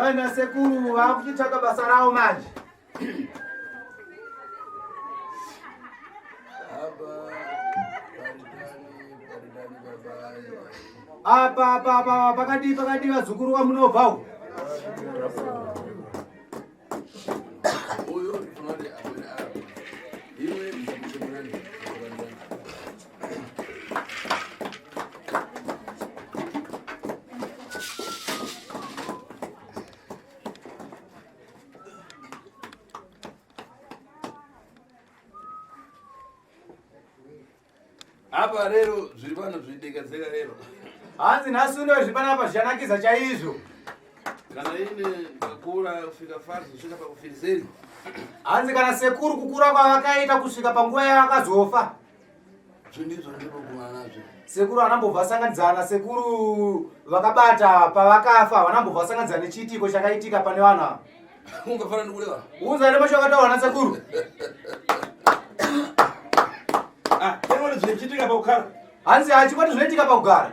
Vana sekuru vakuchitsvaka basa ravo manje. Apa apa apa pakadii pakadii vazukuru kwamunobva uko. Apa rero zviri pano zvidekadzeka rero. Hanzi nhasi uno zviri panapa zvichanakidza chaizvo. Kana ine ndakakura kusvika fazi kusvika pakufirizeri. Hanzi kana sekuru kukura kwavakaita kusvika panguva yavakazofa. Zvindizvo ndinokuva nazvo. Sekuru anambobva asanganidzana sekuru vakabata pavakafa vanambobva asanganidzana nechiitiko chakaitika pane vanhu ava. Ungafanira ndikureva. Unza here mashoko akataurwa nasekuru? Ah, tengone zvinochitika pakugara. Hanzi hachikwati zvinoitika pakugara.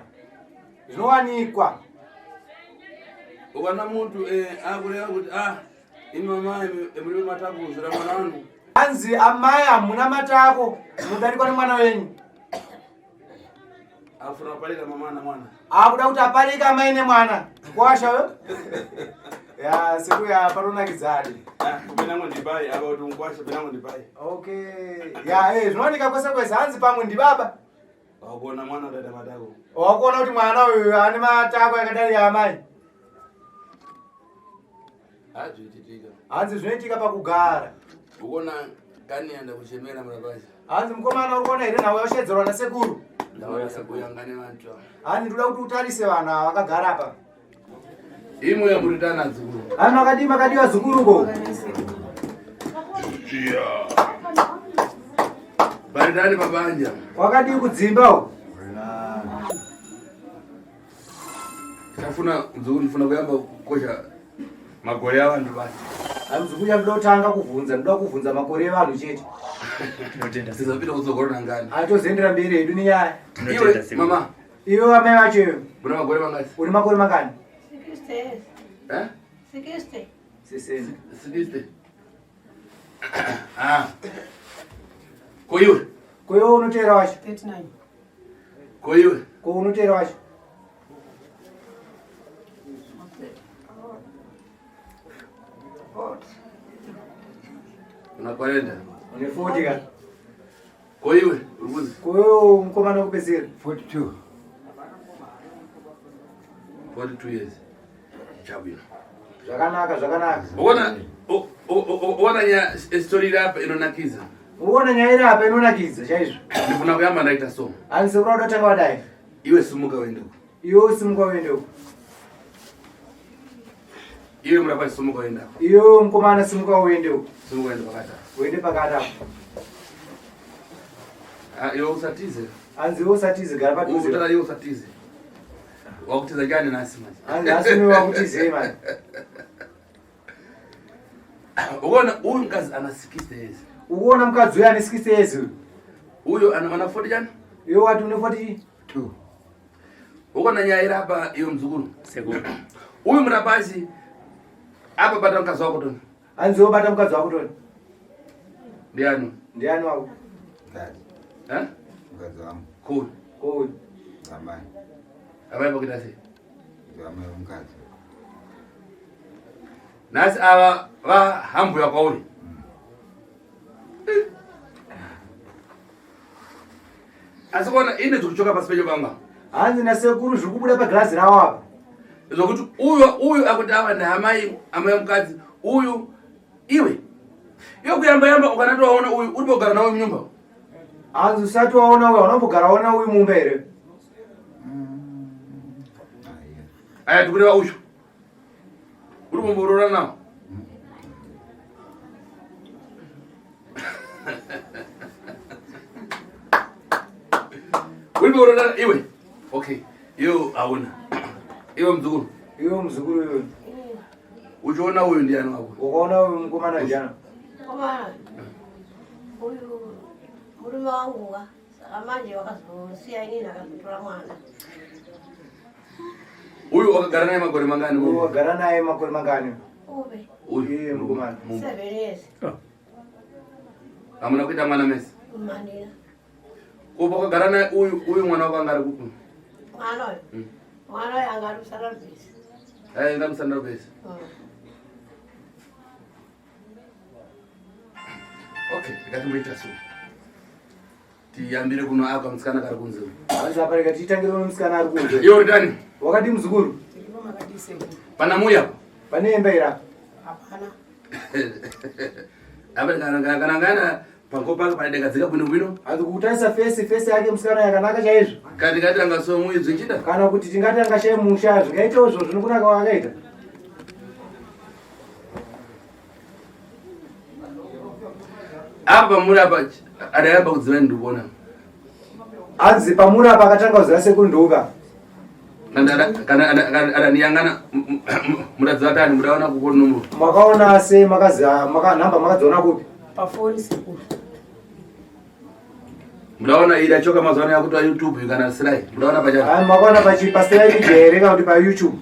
Zvinowanikwa. Ukaona muntu eh akureva kuti ah imi amai muri matako kuzvira mwana wangu. Hanzi amai hamuna matako munodarikwa nemwana wenyu. Afuna kuparika mama na mwana. Akuda kuti aparike amai nemwana. Kwasha we? Ya sekuru ya panonakidzadi. Ah, penango ndibai apa kuti unkwasha penango ndibai. Okay. Ya eh zvinowanika kwese kwese hanzi pamwe ndibaba. Wakuona mwana udaita matako. Wakuona kuti mwana uyu ane matako akadarika amai. Hazviitika. Hanzi zvinoitika pakugara. Ukuona kani yanda kuchemera murabazi. Hanzi mukomana uri kuona here nhau yashedzerwa nasekuru? Ndauya sekuyanga nevantu ava. Hanzi ndoda kuti utarise vanhu ava vakagara apa. Imwe yamuritana dzukuru. Hanzi makadii makadii vazukuru ko? Paritani pabanja. Wakadii kudzimba uko? Tafuna mzukuru ndifuna kuyamba kukosha makore avanhu basi. Hanzi kuya ndoda kutanga kuvhunza, ndoda kuvhunza makore evanhu chete. Tinotenda. Sizapinda kuzogorona ngani. Atozoendera mberi hedu nenyaya. Tinotenda Iwe mama, Iwe vamai vacho iwe, una makore mangani? une makore mangani? 60 years. Eh? 60. Seseni. 60. Ah. Ko iwe? Ko iwe unoteera wacho? 39. Ko iwe? Ko unoteera wacho? Una 40. Une 40 ka? Ko iwe? Uri kuzi? Ko iwe mukomana wekupedzisira? 42. 42 years. Chabwino. Zvakanaka, zvakanaka. Uona uona nyaya story iri apa inonakidza. Uona nyaya iri apa inonakidza chaizvo. Ndifuna kuyamba ndaita so. Hanzi sekuru vada kutanga vadai. Iwe simuka uende uko. Iwe usimuka uende uko. Iwe murapa simuka uende uko. Iwe mukomana simuka uende uko. Simuka uende pakati. Uende pakati apo. Ah, iwe usatize. Hanzi iwe usatize gara padhuze. Utara iwe usatize. Wakutiza chani nhasi manje. Hanzi nhasi uno wakutizei manje. Uona uyu mukadzi ana 60 years. Ukuona mukadzi uyu ane 60 years uyu. Uyo ana ana 40 chani? Iwe wati une 42. Ukaona nyaya iri apa iyo muzukuru. Sekuru. Uyu murapazi apa bata mukadzi wako toni. Hanzi wobata mukadzi wako toni. Ndiani? Ndiani wako? Mukadzi. Eh? Mukadzi wangu. Kuyu. Kuyu. Amai. Amai pakuita sei? Amai vomukadzi. Nhasi ava vahambuya kwauri. Asi kuona ine dzikuchoka pasi pecho panga. Hanzi nasekuru zviri kubuda pagirazi ravo apa. Zvokuti uyu uyu akuti ava ndaamai amai mukadzi uyu iwe. Iwe kuyamba yamba ukanati waona uyu uri pogara nawe munyumba. Hanzi usati waona uyu unombogara waona uyu mumba here? Aya tikureva uyu. Uri kumborora nawo. Uri kumborora iwe. Okay. Iwe hauna. Iwe mzukuru. Iwe mzukuru iwe. Uchiona uyu ndiani wako? Ukaona uyu mukomana ndiani? Mukomana. Uyu murume wangu wa. Saka manje wakazosiya inini akazotora mwana. Uyu wakagara naye makore mangani? Uyu wagara naye makore mangani? Uve. Uyu Iye mukomana. 7 years. Hamuna kuita mwana mese? Manina. Kupa wakagara naye uyu, uyu mwana wako anga ari kupi? Mwana uyu. Mwana uyu anga ari kusandal base. Eh, anga kusandal base. Okay, ngatimboita so. Tiyambire kuno aka musikana kari kunze. Hanzi apa rega tiitangire uno musikana ari kunze. Iwe uri dani? Wakadii muzukuru? Tiripo makadii sekuru. Pana muya? Pane imba here apa? Hapana. Apa kana kana kana pango pake pane degadzika bwino bwino. Hanzi kutarisa fesi fesi yake musikana yakanaka chaizvo. Kati kati anga so muyi zvichida. Kana kuti tingati angashaye musha zvingaitawo izvo zvinokunaka wakaita. Apa pamuri apa adayamba kuziva ndikuona. Hanzi pamuri apa akatanga kuziva sekuru nduka. Kana adaniyangana mudadziva tani mudaona kuponi nomuro. Makaona sei makaziva maka nhamba makadziona kupi? Pafoni sekuru. Mudaona iri achoka mazuva ano yakuti YouTube kana Sly. Mudaona pachana. Hayi makaona pachi pa Sly Media here kana kuti pa YouTube?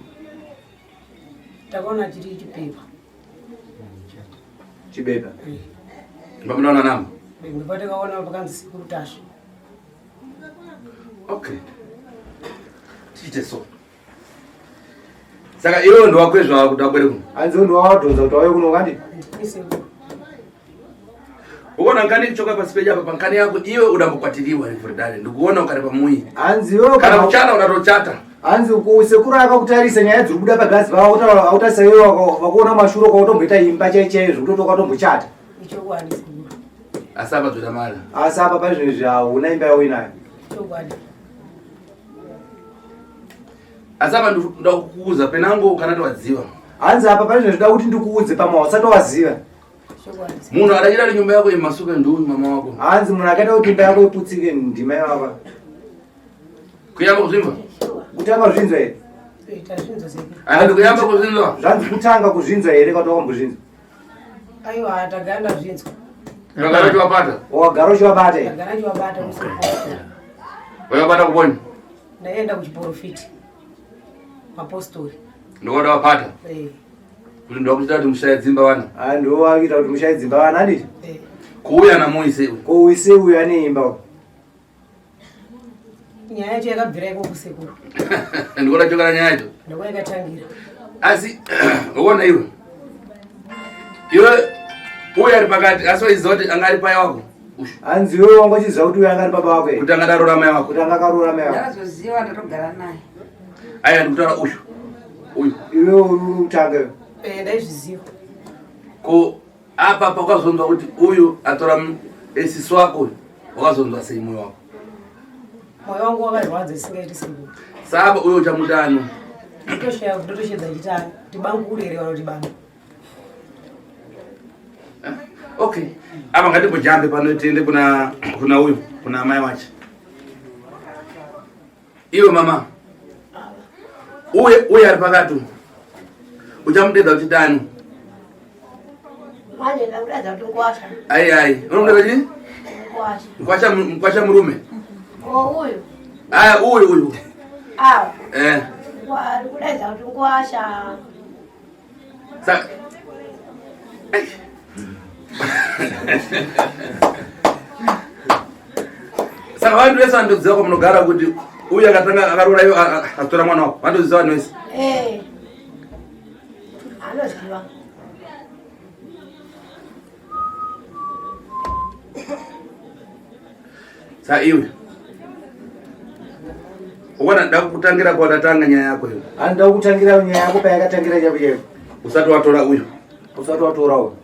Takaona chiri chipepa. Chibepa. Mudaona namba. Ndipo takaona pakanzi sekuru Tasvu. Okay. Tiite so. Saka iwewe ndiwakwezva kuti abwere kuno. Hanzi ndiwawadhonza kuti auye kuno kandi? Sekuru. Ukaona nkani kuchoka pasi peja apa pankani yako iwe udambokwatiriwa Fredani ndikuona ukari pamuyi. Hanzi iwewe kana kuchata unatochata. Hanzi sekuru akakutarisa nyaya dziri kubuda paglazi pavo autarisa iwewe vakuona mashure kwautomboita imba chai chai zvekutoti wakatombochata. Ichokwadi sekuru. Asi apa dzoda mari. Asi apa pazvinhu izvi hauna imba yauinayo. Chokwadi. Asi apa ndoda kukuudza penango kana towaziva. Hanzi apa pazvinhu zvida kuti ndikuudze pamwe hausati waziva. Munhu adachida kuti nyumba yako imasuke ndiuyu mama wako. Hanzi munhu akaita kuti imba yako iputsike ndima yavava. Kuyamba kuzvinzwa? Kutanga kuzvinzwa here? Tazvinzwa sekuru. Hanzi kuyamba kuzvinzwa? Zvanzi kutanga kuzvinzwa here kana wakambozvinzwa? Aiwa tagara ndazvinzwa. Tagara uchiwabata? Wagara uchiwabata here? Tagara ndichiwabata musi. Wakabata kuponi? Ndaenda kuchiporofiti. Mapostori. Ndokwada wapata? Eh. Kuti ndokuita kuti mushaye dzimba vana. Ah ndowakuita kuti mushaye dzimba vana handiti? Eh. Kuuya naMoise uyu. Kuuise uyu ane imba uyu. Nyaya yacho yakabvira ikoko sekuru. Ndikuona chokana nyaya yacho. Ndiko yakatangira. Asi uona iwe. Iwe uyu ari pakati asi waiziva kuti anga ari pai wako. Hanzi iwe wanga uchiziva kuti uyu anga ari baba wako here? Kuti anga akaroora mai wako. Kuti anga akaroora mai wako. Ndakazoziva ndatogara naye. Aya ndikutaura uyu. Uyu. Iwe uri kutanga iwe. Eh ndaizviziva. Ko apa pakazonzwa kuti uyu atora sisi wako uyu wakazonzwa sei moyo wako? Moyo wangu wakarwadza isingaiti sekuru. Saba uyo uchamutano. Ndotoshaya ndotoshedza chitani kuti banguri here kana kuti bambo. Okay. Apa ngatimbojambe pano tiende kuna kuna uyu kuna amai wacho. Iwe mama. Uye uye ari pakati. Uchamudedza uchitani? Manje ndakudadza kuti ngwasha. Ai ai. Unomudedza chii? Ngwasha. Ngwasha ngwasha murume. Oh uyu. Aya uyu uyu. Ah. Eh. Ngwari kudadza kuti ngwasha. Sa Saka vanhu vese vanotoziva kwamunogara kuti uyu akatanga akaroora iwe atora mwana wako. Vanotoziva vanhu vese. Eh. Anoziva. Sa iwe. Ukaona ndakutangira kwatatanga nyaya yako iyo. Anoda kutangira nyaya yako payakatangira chaipo chaipo. Usati watora uyu. Usati watora uyu.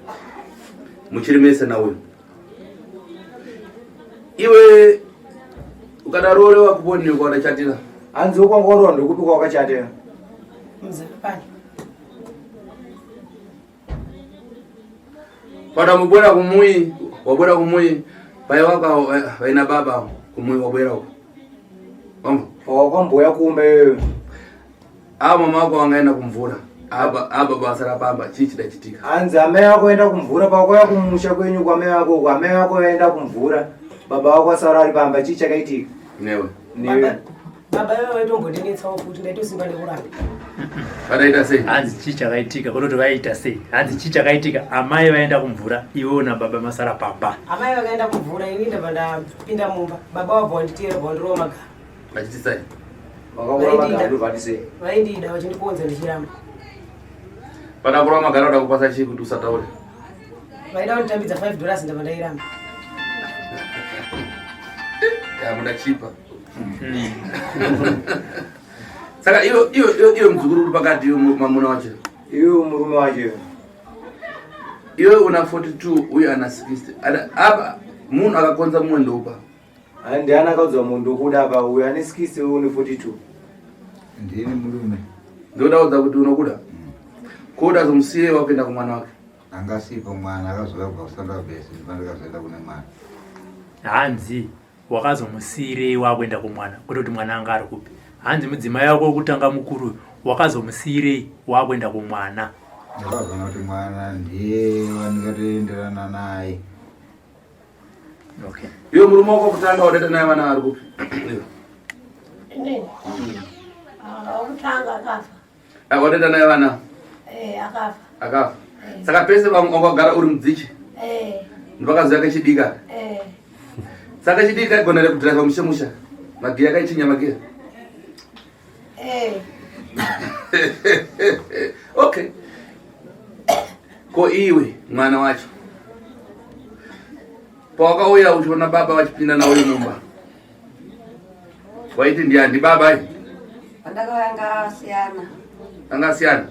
Muchiri mese na uyu. Iwe ukadarorewa kuponi ukadachatira. Hanzi ukwanga warowa ndokupi kwawakachatira? Muzarabani. Pada mubwera kumuyi, wabwera kumuyi, pai wako vaina baba kumuyi wabwera uko. Wamva? Wakamboya kumba iwewe. Ava mama wako vangaenda kumvura. Aba aba basa rapamba chii chidachitika. Hanzi amai vako vaenda kumvura pawakauya kumusha kwenyu kwamai vako uko amai vako vaenda kumvura baba vako vasara vari pamba chii chakaitika? Newe. Newe. Baba ivo vaitombondinetsawo futi, ndaitosimba nekuramba. Vadaita sei? Hanzi chii chakaitika? Kutoti vaiita sei? Hanzi chii chakaitika? Amai vaenda kumvura, iwewo nababa masara pamba. Amai vakaenda kumvura, ini ndabva ndapinda mumba. Baba vabva vanditeera, bva vandirova magaro. Vachiti sei? Vakaura magaro vati sei? Vaindida vachindikonza ndichiramba. Pada kurova magaro vada kupasa chii kuti usataure? Vaida kunditambidza 5 dollars, ndabva ndairamba. Ya muda chipa. Saka iwe iwe iwe iwe muzukuru uri pakati, iwe mamuna wacho. Iwe murume wacho. Iwe una 42, uye ana 60. Apa munhu akakonza mumwe ndoupa. Ndiani akaudzwa munhu ndokuda apa? Uyu ane 60, uyu une 42. Ndini murume. Ndodaudza kuti unokuda. Koda zomusiye wakuenda kumwana wake. Angasipo mwana, akazouya kubva kusanda bhesi, ndipandikazoenda kune mwana. Hanzi wakazomusiyirei wakuenda kumwana? Kutoti mwana anga ari kupi? Hanzi mudzimai wako wekutanga mukuru wakazomusiyirei wakuenda kumwana? Ndakazoona kuti mwana ndiye wandingatoenderana naye. Okay. Iwe murume wako kutanga wadaita naye vana ari kupi? Iwe. Inini? Ah, wekutanga akafa. Ah, wadaita naye vana? Eh, akafa. Akafa. Saka pese wangagara uri mudzichi? Eh. Ndopakaziva kechidika. Eh. Saka chidika igona rekudhiraivha mushe musha. Magiya kaichinya magiya. Eh. Okay. Ko iwe mwana wacho pawakauya uchiona baba vachipinda nauyu mumba, waiti ndiani baba i? Pandakauya ngasiyana. Angasiyana.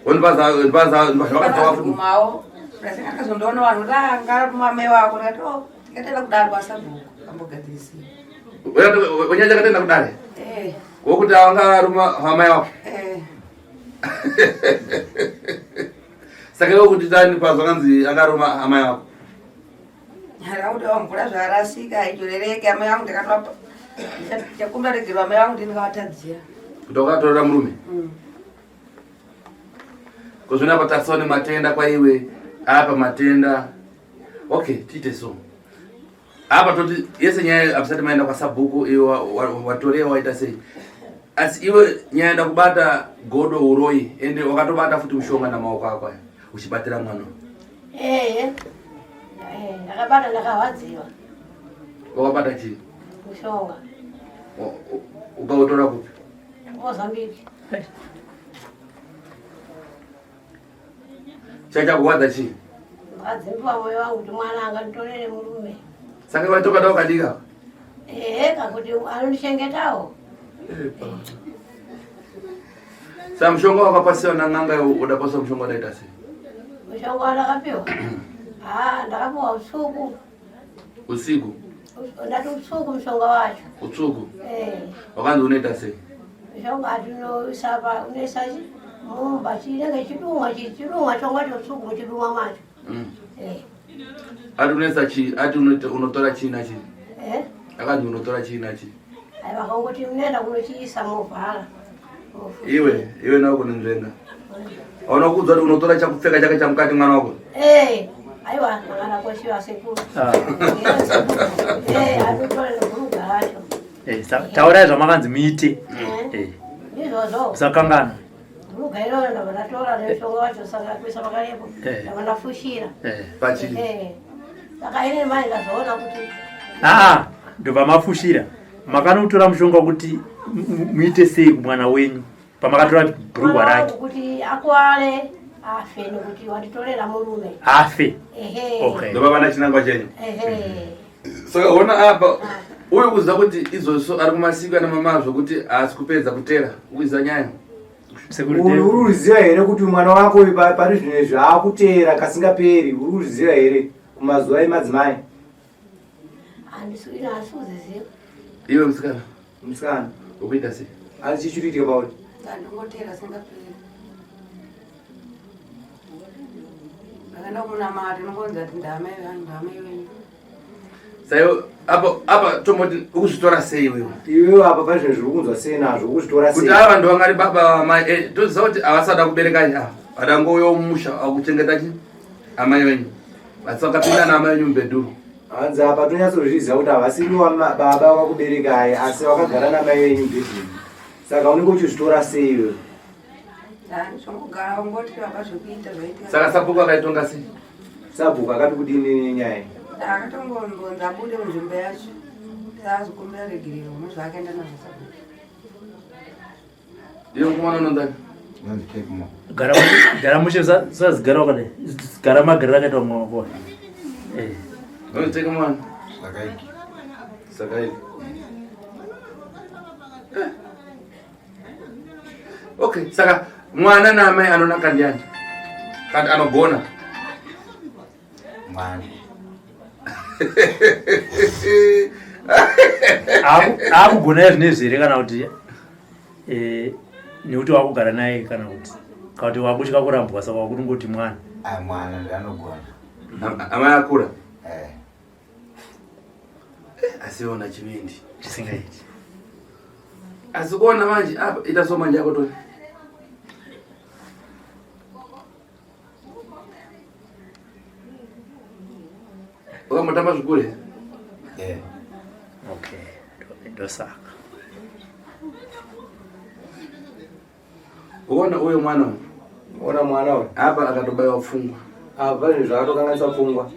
Zvakadzawa. Gumawo ndakazondoona vanhu kuti anga mai wako, ndikati o tikatenda kudare kwasabhuku ambogadzirisiwa. Wanyanya katenda kudare? Eh. Wokuti anga aruma hamai wako? Eh. Saka iwe kuti tani pazvakanzi akaruma amai wako? Ndakuti mvura zvarasika ichorereke amai vangu, ndakatopa chakumbira regerwa amai vangu, ndinikavatadzira. Kuti wakatorera murume? Kozvino apa tariswa nematenda kwaiwe apa matenda. Okay, tiite so. Apa toti yese nyaya hamusati maenda kwasabhuku, iwe watorewa waita sei, asi iwe nyaya ndakubata godo uroi, ende wakatobata futi mushonga namaoko ako aya uchibatira mwana. Eh. Eh, ndakabata, ndakahwadziwa. Wakabata chii? Mushonga. Ukautora kupi? Mozambique. Chachakuwadza chii? Ndakadzimbiwa moyo wangu kuti mwana anganditorere murume. Saka waitokada wakadika? Ehe, kakuti anondichengetawo. Saka mushonga wakapasiwa nan'anga, udapasiwa mushonga wadaita sei? Mushonga wandakapiwa? Ah, ndakapiwa usiku. Usiku? Ndati usiku mushonga wacho. Utsvuku? Eh. Wakanzi unoita sei? Mushonga atinoisa pa unoisa mumba, chinenge chidumwa, chidumwa chonga chousuku muchidumwa macho. Eh. Ati unoisa chii? Ati unotora chii nachii? Eh? Akanzi unotora chii nachii? Aiwa, kangoti munoenda kunochiisa movhala. Iwe iwe nawe kunenzvenga auna kuudzwa kuti unotora chakupfeka chake chamukati mwana wako? Eh, aiwa, mangana koshiwa sekuru. Ah. Eh, anotora nebhuruga racho. Eh, taurai zvamakanzi muite. Eh, Ndizvozvo. Usakangana. Bhuruga iroro ndabva ndatora nemushonga wacho, saka kuisa pakarepo. Eh. Ndabva ndafushira. Pachii? Eh. Saka ini mai ndazoona kuti Aa, ndobva mafushira, makanotora mushonga kuti muite sei kumwana wenyu pamakatora bhurugwa mwana rake? wangu kuti akwale afe nekuti wanditorera murume. Afe? Ehe. Okay. Ndobva vana chinangwa chenyu. Ehe. Saka ona apa uyu kuziva kuti izvozvo ari kumasiko ana mama zvokuti haasi kupedza kutera ukuziva nyaya. Sekuru. Uri kuziva here kuti mwana wako uyu pari zvino izvi aakuteera kasingaperi? Uri kuziva here kumazuva emadzimai? Handisi ino, handisi kuziziva. Iwe musikana. Musikana. Ukuita sei? Asi chii chiri kuitika pauri? Ndangotera singaperi. Ndakaenda kunamata, ndinongonzi ati ndamai vanhu, ndamai wenyu. Saiwe apa apa tomboti ukuzvitora sei iwewe? Iwewe apa pari zvino zviri kunzwa sei nazvo? Ukuzvitora sei? Kuti ava vanhu vangari baba mai, toziva kuti havasada kubereka ava vadangouya mumusha akuchengeta chi amai venyu, asi vakapinda naamai venyu mubhedhuru. Hanzi apa tonyatsozviziva kuti havasiri baba vakakuberekai asi vakagara namai venyu bedroom. Saka unenge uchizvitora sei iwewe? Zvongogara ungoti baba zvekuita zvaitika. Saka sabhuku akaitonga sei? Sabhuku akati kudini nenyaya iyi? Akatongonzi abude munzvimbo yacho. Azokumbira regerero nezvaakaenda nazvo sabhuku. Ndiye mukomana unonzani? Inonzi Tekmo. Gara gara mushe usazigara wakadai. Gara magariro akaita mwana wako. Eh. Unonzi Tekmo ani? Sakaiki. Sakaiki. Eh. Okay, saka mwana naamai anonaka ndiani? Kana anogona? Mwana. Akugona zvinezvi here kana kuti eh, nekuti wakugara naye kana kuti kana kuti wakutya kurambwa saka wakutongoti mwana. Ah, mwana ndianogona. Amai akura. Eh. Asi ona chivindi. Chisingaiti. Asi kuona manje apa ita so manje akotori. Wakambotamba zvikure? Eh. Okay. Ndosaka. Uona uyo mwana uyu. Ona mwana uyu. Apa akatobaiwa pfungwa. Apa pane zvakatokanganisa pfungwa.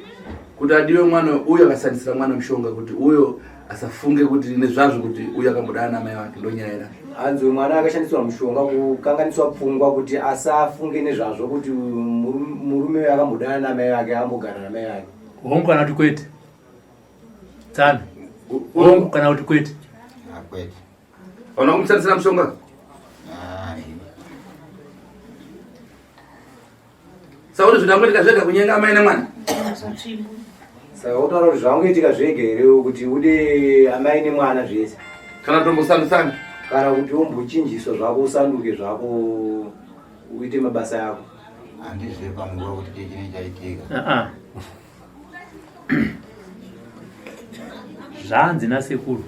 Kuti adiwe mwana uyu akashandisira mwana mushonga kuti uyo asafunge kuti nezvazvo kuti uyu akambodana namai vake ndonyaya ira. Hanzi uyu mwana akashandisirwa mushonga kukanganiswa pfungwa kuti asafunge nezvazvo kuti murume uyu akambodana namai vake ambogara namai vake. Hongu kana kuti kwete. Tsano. Hongu kana kuti kwete. Ah, kwete. Hauna kumushandisira mushonga? Ah, Saka kuti zvingangoitika zvega kunyenga amai nemwana? Saka utaura kuti zvangoitika zvega here kuti ude amai nemwana zvese? Kana tombosandusana? Kana kuti umbochinjiswa zvako usanduke zvako uite mabasa ako. Handizive panguva kuti chii chinenge chaitika. Uh-uh. Zvanzi nasekuru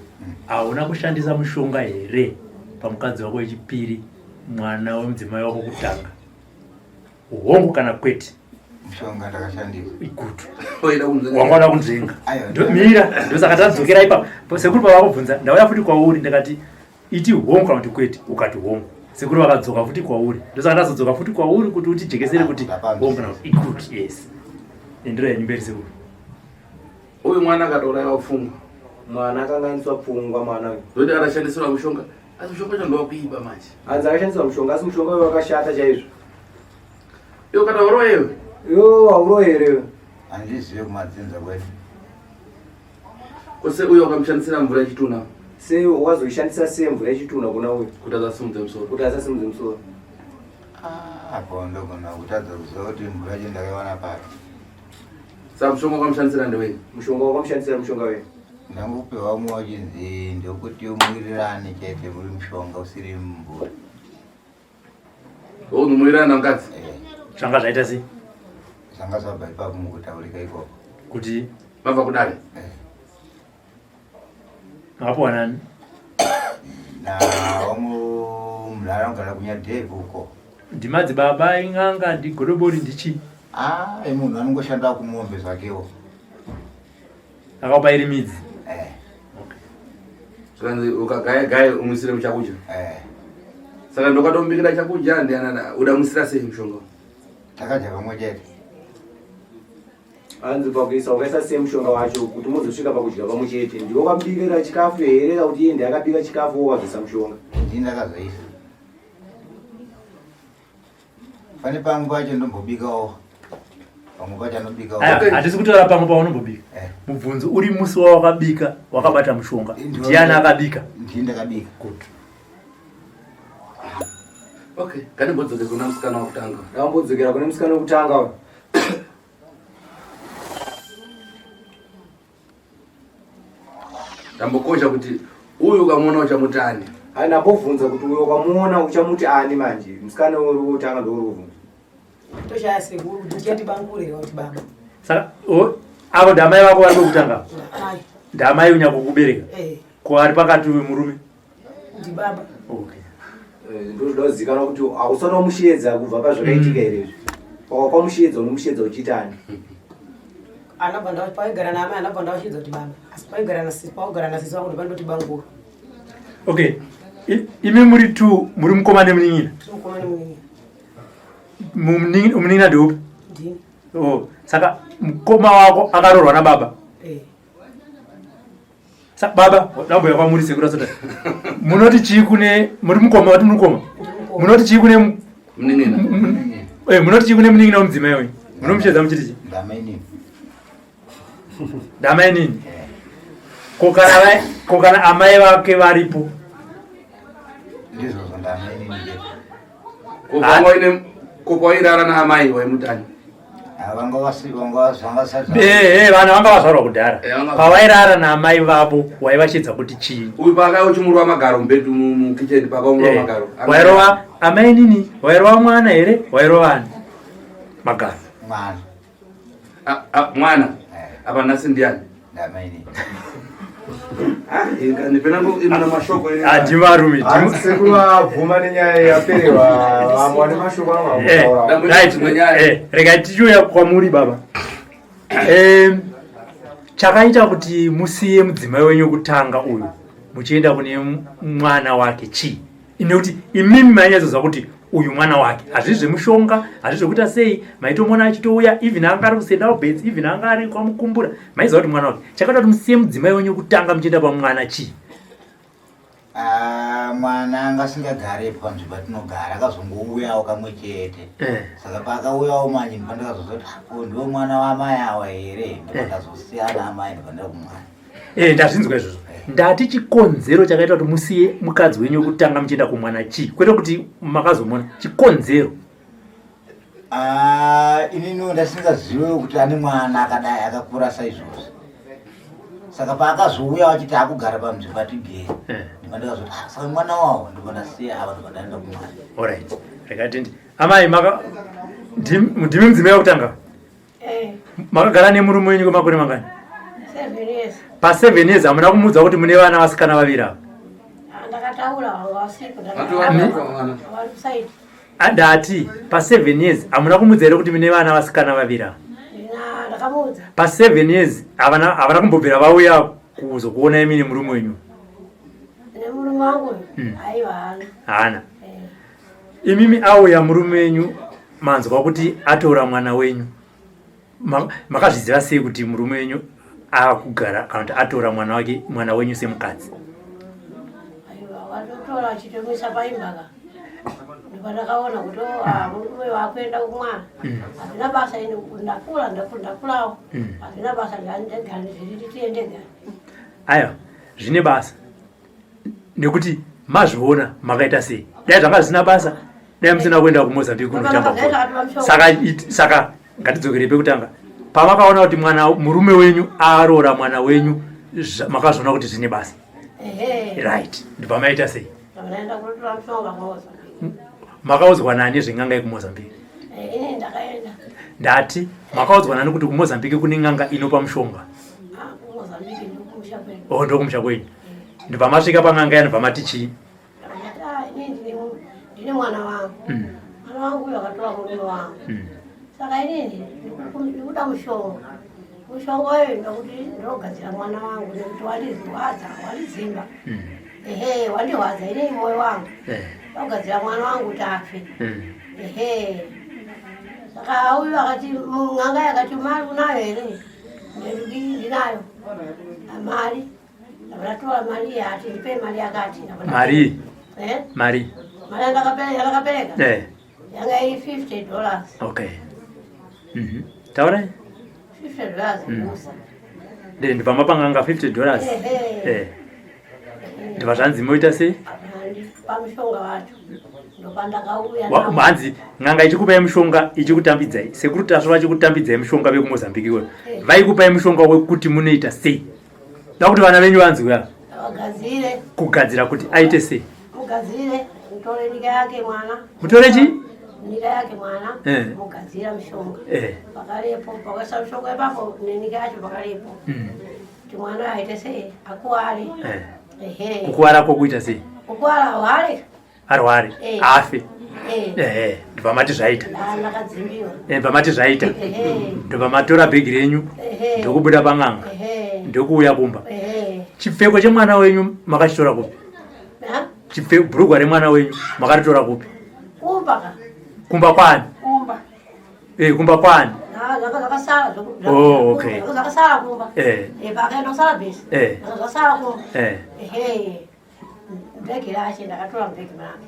hauna kushandisa mushonga here pamukadzi wako wechipiri mwana wemudzimai wako kutanga? Hongu kana kwete? Mushonga ndakashandisa. Good. Oida kunzvenga. Wanga uda kunzvenga. Aiwa. Mira, ndosaka tadzokera ipapo. Sekuru pavakubvunza, ndauya futi kwauri ndakati iti hongu kana kuti kwete, ukati hongu. Sekuru vakadzoka futi kwauri. Ndosaka ndazodzoka futi kwauri kuti utijekesere kuti hongu kana kuti good, yes. Endera yenyu mberi sekuru. Uyu mwana akatouraiwa pfungwa. Mwana akanganiswa pfungwa mwana uyu. Zvokuti akashandisirwa mushonga. Asi mushonga wacho ndowakuipa manje. Hanzi akashandiswa mushonga asi mushonga uyu wakashata chaizvo. Iwe kana uroye iwe. Iwe hauroye here iwe? Handizive kumadzinza kwedu. Kose uyo wakamushandisira mvura yechitunha. Sei wazoishandisa sei mvura yechitunha kuna uyu? Kuti asasimudze musoro. Kuti asasimudze musoro. Ah, apo ndogona kutadza kuziva kuti mvura yacho ndakaiwana papi. Saka mushonga wakamushandisira ndewei? Mushonga wakamushandisira mushonga wei? Ndangopiwa umwe wachinzi ndekuti muwirirane chete muri mushonga usiri mumvura. Unomuwirirana namukadzi? Eh. Zvanga zvaita sei? Zvanga zvabva ipapo mukutaurika ikoko. Kuti vabva kudare? Eh. Makapiwa nani? Na wangu mudhara anogara kuNyadhebhi uko. Ndimadzibaba in'anga ndigodobori ndichii? Ah, munhu anongoshanda kumombe zvakewo. Akakupa iri midzi? Eh. Okay. Zvikanzi ukagaya gaya umuisire muchakudya. Eh. Saka ndokatombikira chakudya ndianana udamusira sei mushonga? Takadya pamwe chete. Hanzi pakuisa ukaisa sei mushonga wacho kuti muzosvika pakudya pamwe chete. Ndiwe wakabikira chikafu here kana kuti iye ndiye akabika chikafu wowazoisa mushonga? Ndini ndakazoisa. Pane pamwe pacho ndombobikawo. Pamwe pacho anobikawo. Aya, hatisi kutaura pamwe paunombobika. Eh. Mubvunzo uri musi wawakabika wakabata mushonga. Ndiani akabika? Ndini ndakabika. Good. Okay, ngandimbodzokera kuna musikana wekutanga. Ndambodzokera kune musikana wekutanga uyu. Ndambokosha kuti uyu ukamuona uchamuti ani? Hayi ndambobvunza kuti uyu ukamuona uchamuti ani manje? Musikana uri wekutanga ndouri kubvunza. Toshaya sekuru kuti ndichandibangure here kuti baba. Saka avo ndamai vako vari kwekutanga? Ndamai. Ndamai unyakukubereka? Eh. Ko ari pakati uyu murume? Ndibaba. Okay. Ndozvoda kuzikanwa kuti hausati wamusheedza kubva pazvakaitika here izvi. Wakamushedza unomushedza uchiita ani? Anobva nda paigara naamai anobva ndavashidza kuti baba. Asi paigara nasisi paugara nasisi vangu ndopandoti banguru. Okay. Imi muri two muri mukoma nemunin'ina? Tiri mukoma nemunin'ina. Munin'ina ndeupi? Ndini. Oh, saka mukoma wako akaroorwa nababa? Eh. Sa baba ndamboya kwamuri sekuru asota. Munoti chii kune muri mukoma wati mukoma? Munoti chii kune munin'ina? Eh, munoti chii kune munin'ina wemudzimai wenyu? Munomushedza muchiti chii? Ndamainini. Ndamainini. Ko kana vai ko kana amai vake varipo? Ndizvozvo ndamainini chete. Ko panga ine ko pairara naamai waimutani? Ah, vanga vasi vanga vanga sati. Eh, eh, vana vanga vazvarwa kudhara. Eh, vanga- Pavairara naamai vavo waivashedza kuti chii? Uyu paakauya uchimurova magaro mubedroom mukitchen pakaumurova Eh, magaro. Wairova amai nini? Wairova mwana here? Wairova ani? Magaro. Mwana. Ah, ah, mwana. Eh. Apa nhasi ndiani? Ndamainini. Ah, inga ndipenangu imuna mashoko ene. Ah, ndimi varume. Hanzi sekuru vabvuma nenyaya yaperewa vamwe vane mashoko Eh, anogona right. Imwe nyaya. Eh, regai tichiuya kwamuri baba. Eh, chakaita kuti musiye mudzimai wenyu wekutanga uyu muchienda kune mwana wake chii? Nekuti imimi mainyatsoziva kuti uyu mwana wake hazvisi zvemushonga, hazvisi zvekuita sei, maitomuona achitouya even anga ari kuSt Alberts, even anga ari kwaMukumbura, maiziva kuti mwana wake. Chakaita kuti musiye mudzimai wenyu wekutanga muchienda pamwana chii? Ah, mwana anga asingagare panzvimbo patinogara akazongouyawo kamwe chete. Eh. Saka paakauyawo manje ndopandakazozoti ko ndiwo mwana wamai awa here ndopandazosiyana amai ndopandira kumwana. Eh, ndazvinzwa izvozvo. Ndati chikonzero chakaita kuti musiye mukadzi wenyu wekutanga muchienda kumwana chii? Kwete kuti makazomuona, chikonzero. Ah, ininiwo ndasingazive kuti ane mwana akadai akakura saizvozvi. Saka paakazouya achiti akugara panzvimbo patigere Eh. ndopandakazoti "Ah, saka mwana wawo ndopandasiya ava ndopandaenda kumwana. Alright. Regai tindi. Amai maka ndimi mudzimai wekutanga. Eh, Makagara nemurume wenyu kwemakore mangani? 7 years. Pa 7 years hamuna kumuudza kuti mune vana vasikana vaviri ava. Ah, ndakataura vanga vasipo. Vati vana mwana. Vari kusaidi. Ah, Ndati pa 7 years hamuna kumuudza here kuti mune vana vasikana vaviri ava? Ndina ndakamuudza. Pa 7 years havana havana kumbobvira vauya kuzokuona imi nemurume wenyu. Nemurume wangu uyu. Aiwa haana. Haana. Eh. Imimi auya murume wenyu manzwa kuti atora mwana wenyu. Makazviziva sei kuti murume wenyu akugara kana kuti atora mwana wake mwana wenyu semukadzi? Aiwa watotora achitomisa paimba ka. Ndopandakaona kuti oh, ah, murume wakuenda kumwana. Hazvina basa ini ndakura ndakurawo. Hazvina basa ndega ndizviriritire ndega. Aiwa, zvine basa. Nekuti mazviona makaita sei? Dai zvanga zvisina basa, dai musina kuenda kuMozambique kunotamba bhora. Saka saka ngatidzokerei pekutanga. Pamakaona kuti mwana murume wenyu aroora mwana wenyu, makazviona kuti zvine basa. Ehe. Right. Ndibva maita sei? Ndakaenda kunotora mushonga kuMozambique. Makaudzwa nani zven'anga yekuMozambique? Eh, ini ndakaenda. Ndati makaudzwa nani kuti kuMozambique kune n'anga inopa mushonga? Ah, kuMozambique ndokumusha kwedu. Oh, ndokumusha kwenyu. Ndibva masvika pan'anga ya ndibva mati chii? Ndakati, ah, ini ndine mwana wangu. Mwana wangu uyu akatora murume wangu. Saka inini ndikuda mushonga. Mushonga uyu ndokuti ndogadzira mwana wangu nekuti wandirwadza, wandizimba. Ehe, wandirwadza inini moyo wangu. Ndogadzira mwana wangu kuti afe. Ehe. Saka uyu akati n'anga yakati mari unayo here? Ndikuti ndinayo. Mari. Ndakatora mari yati ndipe mari yakati. Mari? Eh? Mari. Mari yandakapereka. Eh. Yanga iri $50. Okay. Taurai. $50 kusa. Ndibva mapanganga $50. Ehe. Eh. Ndibva zvanzi moita sei? Pamushonga wacho. Ndopandakauya. Hanzi n'anga ichikupai mushonga ichikutambidzai. Sekuru Tasvu vachikutambidzai mushonga vekuMozambique iweyo. Vaikupai mushonga wekuti munoita sei? Da kuti vana venyu vanzwe ava. Vagadzire. Kugadzira kuti aite sei? Mugadzire, mutore nyika yake mwana. Mutore chii? Nyika yake mwana. Eh. Mugadzira mushonga. Eh. Pakarepo, pakaisa mushonga ipapo nenyika yacho pakarepo. Kuti mwana aite sei? Akuware. Eh. Ehe. Kukuwara kwokuita sei? Kukuwara wale. Arware. Eh. Afe. Eh. Ehe, ndobva mati zvaita. Ndakadzimbiwa. Eh, ndobva mati zvaita. Ehe. Ndobva matora bhegi renyu Ehe. ndokubuda pan'anga Ehe. ndokuuya kumba. Ehe. Chipfeko chemwana wenyu makachitora kupi? Ha? Chipfeko bhurugwa remwana wenyu makaritora kupi? Kumba ka. Kumba kwani? Kumba. Eh, kumba kwani? Ah, zvanga zvakasara Oh, okay. zvanga zvakasara kumba. Eh. Eh, pakaenda kusara bhesi. Eh. Zvanga zvasara kumba. Eh. Ehe. Bhegi rache ndakatora mubhegi make.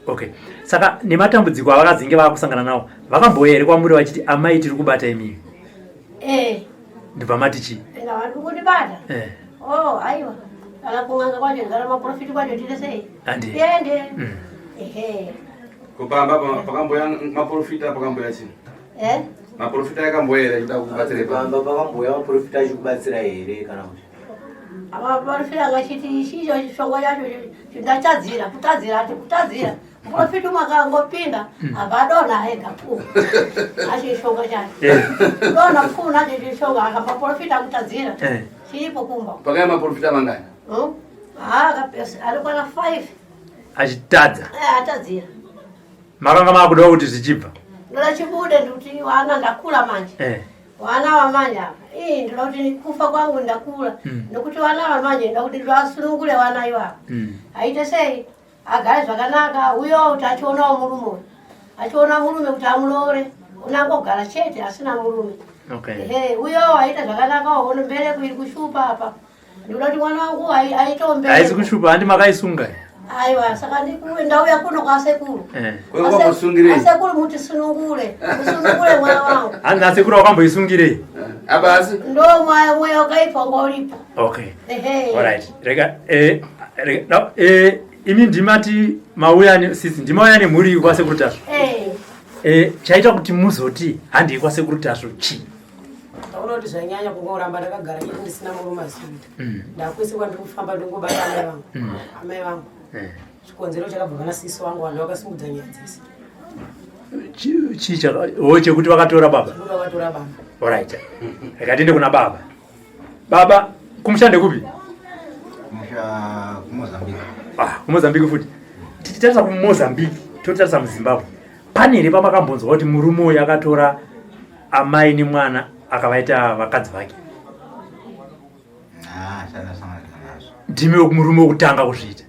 Okay. Saka nematambudziko avakadzinge vakusangana nawo, vakambouya here kwamuri vachiti amai tiri kubata imimi? Eh. Ndobva mati chii? Enda vanhu kundibata. Eh. Oh, aiwa. Kana kun'anga kwacho kana maprofiti kwacho tiri sei? Handi. Tiende. Ehe. Kupamba pakamboya maprofita pakamboya chii? Eh? Maprofita yakamboya here achida kubatsira ipapo? Pamba pakamboya maprofita achikubatsira here kana kuti? Amaprofita akachiti ichicho chishongo chacho ndachadzira kutadzira ati kutadzira. Muprofiti umwe akangopinda abva adonha ega pu. Achishongo chacho. Eh. Dona pu nacho chishongo akamaprofita akutadzira. Eh. Chiripo kumba. Pakaya maprofita mangani? Hmm? Ah, akapesa alikwana 5. Achitadza. Eh, atadzira. Makanga makudawo kuti zvichibva. Ndoda chibude ndikuti wana ndakula manje. Eh. Wana wamanje apa. Ii ndoda kuti kufa kwangu ndakula. Nokuti wana wamanje ndoda kuti ndivasunungure wana ivavo. Aite sei? Agare zvakanaka uyo kuti achionawo murume uyu. Achiona murume kuti amuroore. Unangogara chete asina murume. Okay. Ehe, uyo aita zvakanaka ono mbereko iri kushupa apa. Ndinoda kuti mwana wangu aitewo mbereko. Haisi kushupa, handi makaisunga. Aiwa, saka ndauya kuno kwasekuru. Eh. Kwe wakamboisungirei? Asekuru mutisunungure, musunungure mwana wangu. Hanzi asekuru wakamboisungirei? Apa asi Ndo mweya mweya wakaipa ngoripo. Okay. Ehe. Alright. Rega eh rega no, eh imi ndimati mauya ne sisi ndimauya nemhuri kwasekuru Tasvu. Eh. Eh chaita kuti muzoti handei kwasekuru Tasvu chi. Ndaona kuti zvanyanya kungoramba ndakagara chete ndisina murume asikuita. Ndakwese kwandiri kufamba ndingobata amai vangu. Amai vangu. Eh. Chikonzero chakabva pana sisi vangu vanhu vakasimudza nyaya dzese. Chi chi chaka oh chekuti vakatora baba. Zvekuti vakatora baba. Alright. Rega tiende kuna baba. Baba kumusha ndekupi? Kumusha kuMozambique. Ah, kuMozambique futi. Tichitarisa kuMozambique, totarisa muZimbabwe. Pane here pamakambonzwa kuti murume uyu akatora amai nemwana akavaita vakadzi vake? Ah, sandasangana nazvo. Ndimi murume wekutanga kuzviita.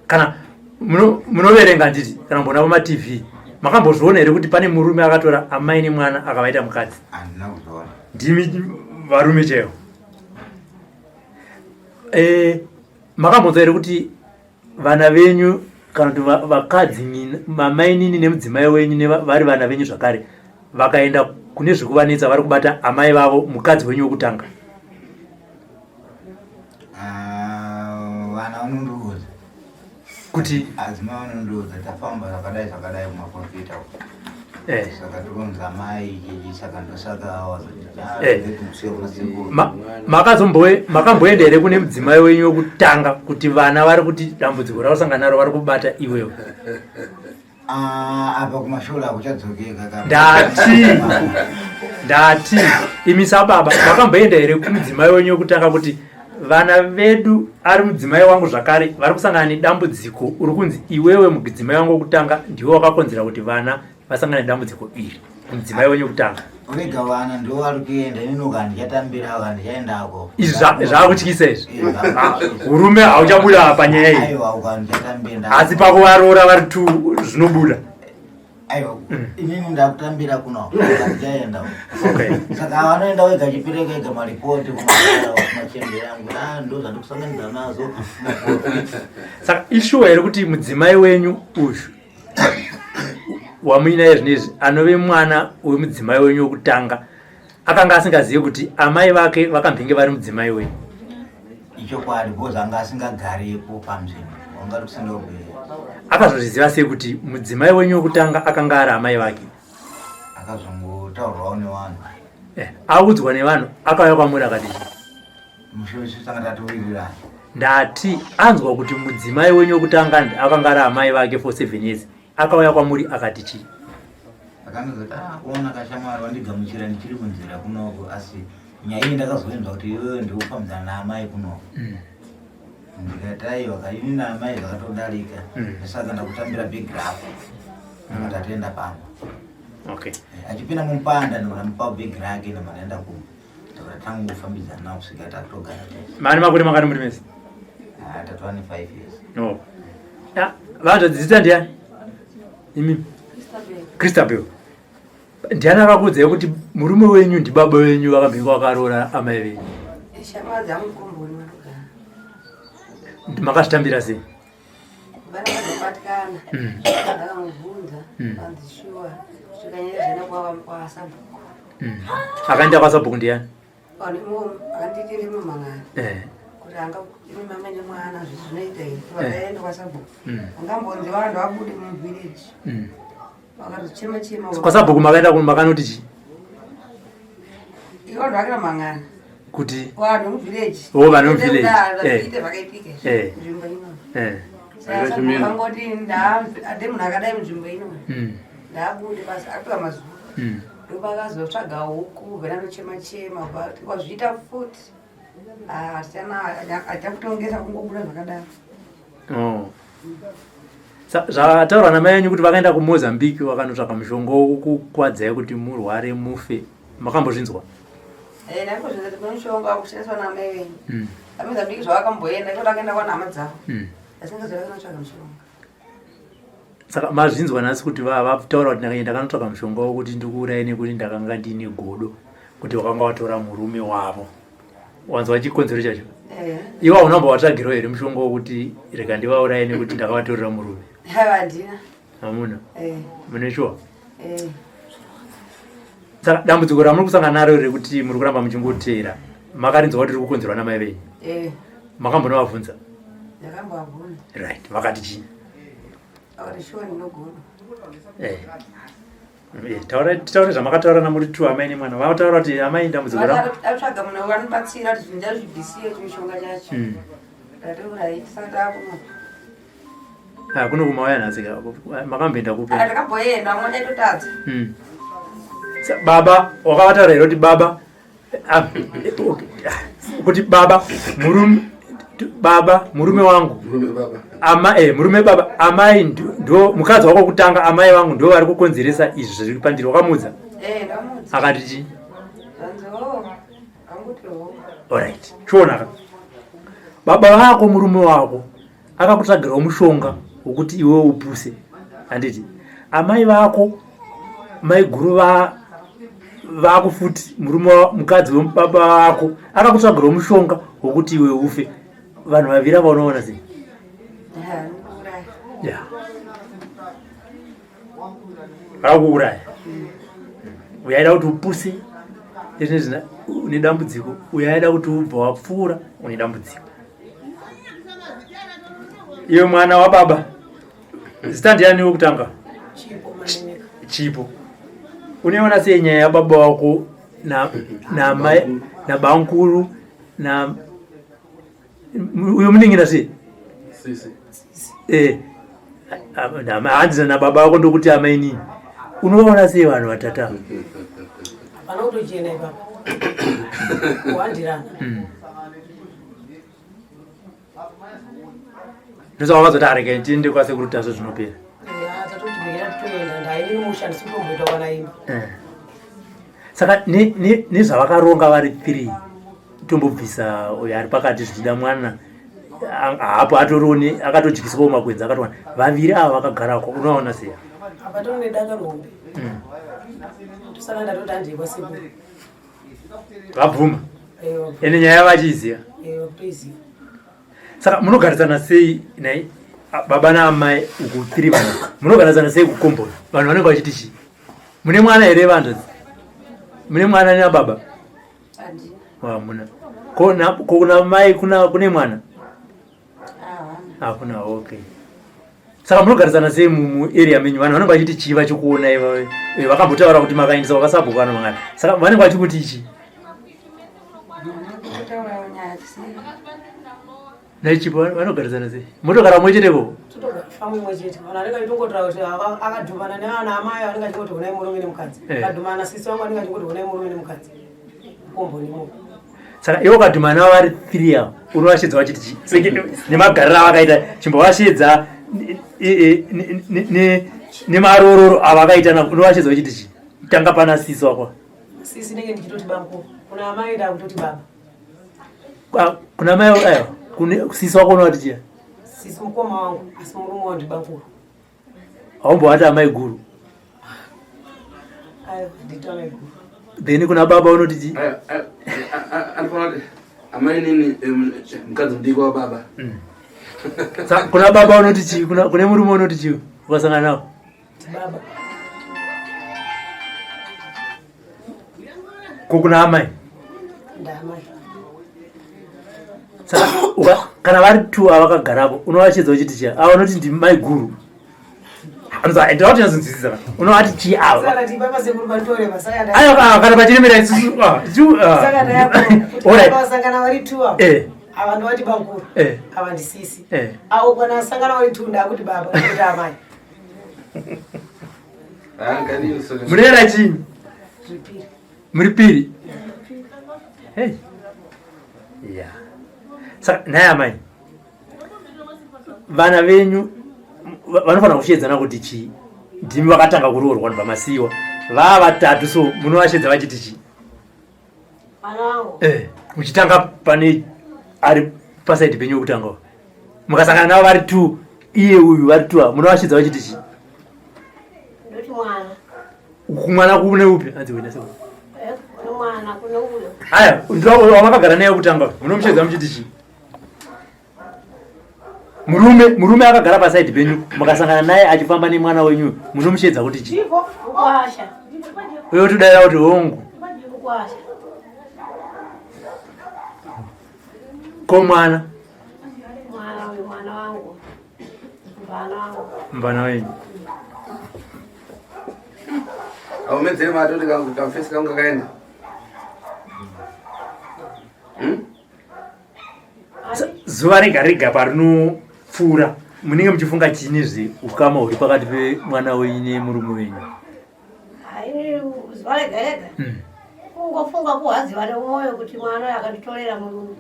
Kana munoverenga handiti kana mboona pamaTV makambozviona here kuti pane murume akatora amai nemwana akavaita mukadzi? Handina kuzviona. Ndimi varume chaivo. Eh, makambonzwa here kuti vana venyu kana kuti vakadzi mamainini nemudzimai wenyu vari vana venyu zvakare vakaenda kune zvekuvanetsa vari kubata amai vavo mukadzi wenyu wekutanga? Ah, vana vanondiudza kuti adzimai vanondiudza tafamba zvakadai zvakadai kumaprofita uko. Eh. Saka tikunzi amai ichichi saka ndosaka wazoti Eh. kusiya kuna sekuru. Makamboenda here kune mudzimai wenyu wekutanga kuti vana vari kuti dambudziko rausangana naro vari kubata iwewe? Ah, apa kumashure hakuchadzokeka ka. Ndati imi sababa makamboenda here kumudzimai wenyu wekutanga kuti vana vedu ari mudzimai wangu zvakare vari kusangana nedambudziko uri kunzi iwewe mudzimai wangu wekutanga ndiwe wakakonzera kuti vana vasangane nedambudziko iri mudzimai wenyu wekutanga? Vega vana ndivo vari kuenda, inini ukandichatambira ukandichaendako. Izvi zvakutyisa izvi. Eh, zvakutyisa. Urume hauchabuda panyaya iyi. Aiwa, ukandichatambira. Asi pakuvaroora vari tu zvinobuda. Aiwa, inini ndakutambira kuno, ukandichaenda. Okay. Saka vanoenda wega chipireka ega maripoti kumachembere angu. Ah, ndo zvandikusanganidza nazo. Saka ishuwa here kuti mudzimai wenyu uyu wamuinaye zvinezvi anove mwana wemudzimai wenyu wekutanga akanga asingazivi kuti amai vake vakambenge vari mudzimai wenyu? Ichokwadi, because anga asingagaripo panzvimbo, wanga ari kusina kubhera. Akazozviziva sei kuti mudzimai wenyu wekutanga akanga ari amai vake? Akazongotaurwawo nevanhu. Audzwa nevanhu akauya kwamuri akati chii? Mushure tanga tatowirirana. Ndati anzwa kuti mudzimai wenyu wekutanga akanga ari amai vake for 7 years akauya kwamuri akati chii? Akandozoti, ah, kuona kashamwari wandigamuchira ndichiri kunzira kunoko, asi nyaya iyi ndakazoinzwa kuti iwewe ndiwe kufambidzana naamai kunoko. Ndikati aiwa ka ini naamai zvakatodarika. Saka ndakutambira bhegi rako. Ndakati pamba. Okay. Achipinda mupanda ndikamupa bhegi rake ndamanaenda kumba. Ndakatanga kufambidzana nawo kusvika takutogara tese. Mane makore mangani muri mese? Ah, tatova ne 5 years. No. Ya, vanhu zita ndiani? Imi. Christabel. Ndiani akakuudzai kuti murume wenyu ndibaba venyu vakambenge vakaroora amai venyu? Shamwari dzangu komboni vanogara. Makazvitambira sei? Vana vazobatikana. Ndakamubvunza. Anzi shuwa. Zvikanyanya zvena kwasabhuku. Akaenda kwasabhuku ndiani? Vanhu imomo akanditi ndimumhangari. Eh. Kuti anga imi mama nemwana zvisi zvinoita here. Vakaenda kwasabhuku. Angambonzi vanhu vabude muvillage. Vakatochema chema. Kwasabhuku makaenda makanoti chii? Ivo vanhu vakira mhangana. Kuti Vanhu muvillage. Oh, vanhu muvillage. Eh. Zviite zvakaitika izvi. Eh. Nzvimbo ino. eh. Saka sabhuku vangoti ade munhu akadai munzvimbo ino. Ndaabude basi apiwa mazuva. Ndopakazotsvaga huku vena ndochema chema wazviita futi. Achakutongesa kungobuda zvakadaro. Oh. Zvataurwa namai enyu kuti vakaenda kuMozambique vakanotsvaka mushonga wokukuvadzai kuti murware mufe. Makambozvinzwa? Eh, ndakambozvinzwa kuti kune mushonga wakushandiswa namai venyu. AMozambique zvavakamboenda iko vakaenda kwana hama dzavo. Asingazova vakanotsvaga mushonga. Saka mazvinzwa nhasi kuti vataura kuti ndakaenda kanotsvaka mushonga wokuti ndikuuraye nekuti ndakanga ndine godo kuti wakanga watora murume wavo. Wanzwa chikonzero chacho? Eh. Iwe hauna kumbovatsvagirawo here mushonga wokuti rega ndivauraye nekuti ndakavatorera murume? Handina. Hamuna? Eh. Mune shuwa? Eh. Saka dambudziko ramuri kusangana naro rekuti muri kuramba muchingoteera makarinzwa kuti riri kukonzerwa namai venyu? Eh. Makambonovabvunza? Ndakambovabvunza. Right. Vakati chii? Vakati shuwa ndinogodo. Eh. Taura zvamakataura namuri tu amai nemwana. Vataura kuti amai dambudziko ra. Atsvaga munhu anobatsira kuti zvinhu ndazvibvisiye chimishonga chacho. Ndati right saka takuno. Ah, kuno kumauya nhasi ka. Makamboenda kupi? Ah, ndakamboenda mwana aitotadza. Baba wakavataura here kuti baba okay. Kuti baba murume baba murume wangu Murume baba. Ama, murume baba amai ndo mukadzi wako kutanga amai vangu ndo vari kukonzeresa izvi zviri pandiri. Wakamuudza? Eh, ndamuudza. Akati chii? Zvanzi oh, anguti oh. Alright. Chiona ka. Baba vako murume wako akakutsvagirawo mushonga wokuti iwe upuse. Handiti? Amai vako maiguru vako futi murume mukadzi webaba vako akakutsvagirawo mushonga wokuti iwe ufe. Vanhu vaviri ava unoona sei? Yeah. Vakuuraya. Uyo aida kuti upuse une dambudziko, uyo aida kuti ubva wapfuura une dambudziko. Iwe mwana wababa, zita ndiani wekutanga? Chipo Manemeka. Chipo. Unoiona sei nyaya yababa wako na na mai na bankuru na uyo munin'ina sei? Sisi. Eh. Hanzi na baba wako ndokuti amainini. Unovaona sei vanhu vatatu ava? Hapana kutochena ipapo. Kuwandirana. Ndosaka vakazoti arege tiende kwasekuru Tasvu zvinopera. Tatoti bhekera titoenda ndainini musha ndisi kutomboita kwana imba. Saka nezvavakaronga vari 3 tombobvisa uyo ari pakati zvichida mwana haapo atorione akatodyiswawo makwenzi akatowana vaviri ava vakagarako unovaona sei? Apa tone daka rombe. Tosaka ndatoti handei kwasekuru. Vabvuma. Ende nyaya vachiiziva. Kutoiziva. Saka munogarisana sei nai baba naamai uku tiri vanhu? Munogarisana sei kukomboni? Vanhu vanenge vachiti chii? Mune mwana here vanhu? Mune mwana nababa? Hamuna. Ko kuna mai kune mwana? Hakuna. Okay. Saka munogarisana sei muarea menyu? Vanhu vanenge vachiti chii vachikuona ivavo? Vakambotaura kuti makaendesa kwakasabhuku vanhu vangani. Saka vanenge vachikuti chii? Naichipo vanogarisana sei? Motogara mumwe chete ko? Totogara mumwe chete. Vanhu vanenge vachingotaura kuti akadhumana nevana amai vanenge vachingoti honai murume nemukadzi. Akadhumana sisi vangu vanenge vachingoti honai murume nemukadzi. Komboni imomo. Saka iwe ukadhumana navo vari 3 ava unovashedza vachiti chii? Senge nemagariro avakaita chimbovashedza nemarororo avakaita navo unovashedza vachiti chii? Tanga pana sisi wako. Sisi ndenge ndichitoti bamkuru. Kuna amai ndakutoti baba. Kuna amai aiwa kune sisi wako unovati chii? Sisi mukoma wangu asi murume wangu ndibamkuru. Haumbovati amai guru. Then kuna baba unoti chii? Amai nini mukadzi mudiki wa baba. Mm. Kuna baba unoti chii? Kuna kune murume unoti chii? Ukasangana nawo. Baba. Ko kuna amai? Ndamai. Saka kana vari two avakagarapo unovashedza uchiti chii? Ava unoti ndi mai guru. Ndinoda kuti nyatsodzidza ka. Unovati chii ava? Aiwa kana pachiremera isusu. Ah, ah. Alright. Vasangana vari two ava. Eh. Ava ndovati bakuru. Eh. Ava ndisisi. Eh. Avo kana vasangana vari two ndakuti baba kuti amai. Munera chii? Muri piri. Hey. Yeah. Saka nhai amai. Vana venyu vanofanira kushedzana kuti chii? Ndimi vakatanga kuroorwa ndobva masiiwa. Vaa vatatu so munovashedza vachiti chii? Eh, muchitanga pane ari pasaidi penyu wekutanga mukasangana navo vari two iye uyu vari two munovashedza vachiti chii? Kumwana kune upi? Hanzi wena sekuru. Eh, Aya, ndiwo wamakagara naye wekutanga munomushedza muchiti chii? Murume murume akagara pasaidi penyu mukasangana naye achifamba nemwana wenyu munomushedza kuti chii? Uyo otodaira kuti hongu. Ko mwana? Mvana wenyu. Aumedzere matoti kamfesi kangu kakaenda. Hmm? Zuva rega rega parinopfuura munenge muchifunga chii nezve ukama huri pakati pemwana wenyu nemurume wenyu? Zuva rega rega hmm. kungofunga kurwadziwa nemwoyo kuti mwana akanditorera murume.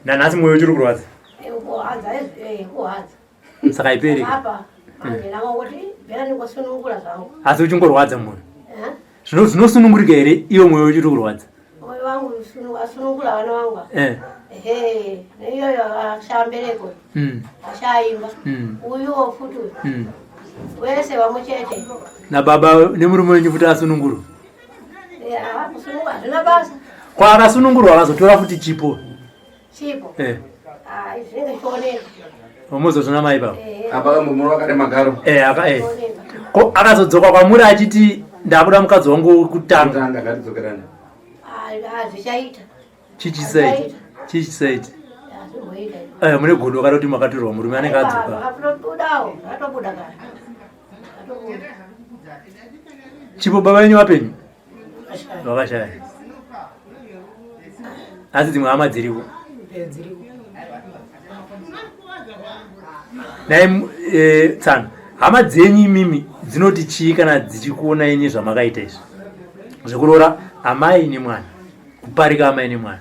Nanhasi mwoyo uchiri kurwadza? Eh, kurwadza eh, kurwadza. Saka iperi. Apa manje ndangoti bhera ndingosunungura zvangu. Asi uchingorwadza mwoyo? Eh? Zvinosunungurika here iwo mwoyo uchiri kurwadza? Moyo wangu asunungura vana vangu. Eh. Ehe, neiyoyo ashaya mbereko. Mm. Ashaya imba. Mm. Uyuwo futi uyu. Mm. Wese vamwe chete. Na baba nemurume wenyu futi asunungurwa. Eh, kusunungura hazvina basa. Kwa akasunungurwa akazotora futi chipo. Chipo. Eh. Ah, zvinenge zvichioneka. Mozozvona mai baba. Eh. Apa murume wakare magaro. Eh, aka eh. Ko akazodzoka kwamuri achiti ndakuda mukadzi wangu wekutanga. Kutanga ngatidzokerane. Ah, zvichaita. Chichisaiti. Chichisaiti. Eh, mune godo kana kuti makatorwa murume anenge adzoka. Atobudawo, atobuda kare. Atobuda. Chipo baba venyu vapenyu? Vakashaya. Asi dzimwe hama dziripo. Naye eh, tsano hama dzenyu imimi dzinoti chii kana dzichikuonai nezvamakaita izvi zvekuroora amai nemwana kuparika amai nemwana?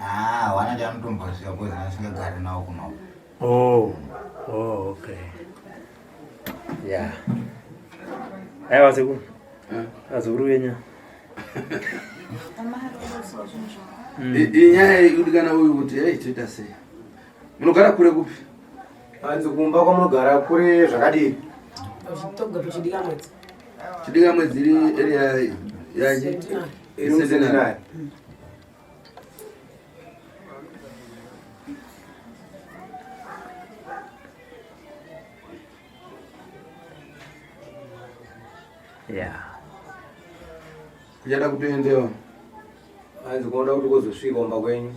Ah, wana chamutomboziva because asingagari nawo kuno. Oh, oh, okay. Yeah. Aiwa sekuru. Azukuru venyu. Inyaya yekudikana uyu kuti hey toita sei? Munogara kure kupi? Hanzi kumba kwamunogara kure zvakadii? Toga tuchidika mwedzi. Chidika mwedzi iri area yaje? Iri muCentenary. Yeah. Kuchada kutoendewa. Hanzi kunoda kuti kuzosvika kumba kwenyu.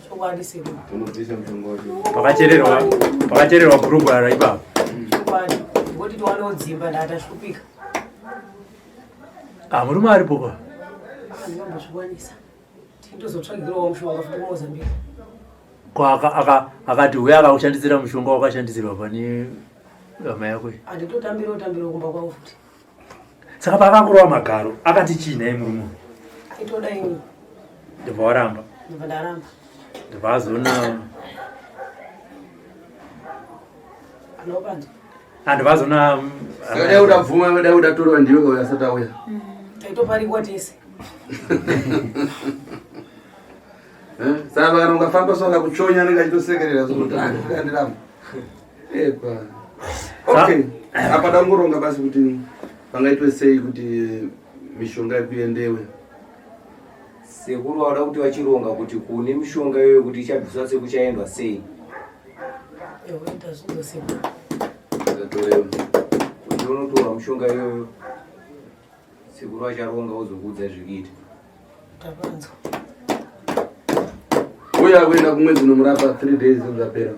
Chokwadi sekuru. Unobvisa mushonga wacho. Pakachererwa pakachererwa bhurugwa ipapo. Chokwadi. Ngoti tiwanewo dzimba ndatashupika. Ah, murume aripo pa. Andinombozvikwanisa. Tindozotsvagirawo mushonga futi kuMozambique. Ko akati uya akakushandisira mushonga wakashandisirwa pane hama yako iyi. Anditotambirawo tambirawo kumba kwavo futi. Saka paakakurova magaro akati chii nhai murume uyu? Aitoda ini. Ndobva waramba. Ndobva ndaramba. Ndobva azoona Anopanzwa. Ah, ndobva azoona Saka dai udabvuma dai udatorwa ndiwe kauya asati auya. Taitoparikwa tese. Eh, Saka kana ukafamba so akakuchonya anenge achitosekerera so kuti andiramba. Epa. Okay. Apa dangoronga basi kuti pangaitwe sei kuti mishonga ikuendewe. Sekuru vauda kuti vachironga kuti kune mishonga iyoyo kuti ichabviswa sekuchaendwa sei. Kuti unotorwa mishonga iyoyo sekuru vacharonga wozokuudza zvekuita. Tapanzwa. Uyo akuenda kumwedzi unomurapa 3 days zvapera.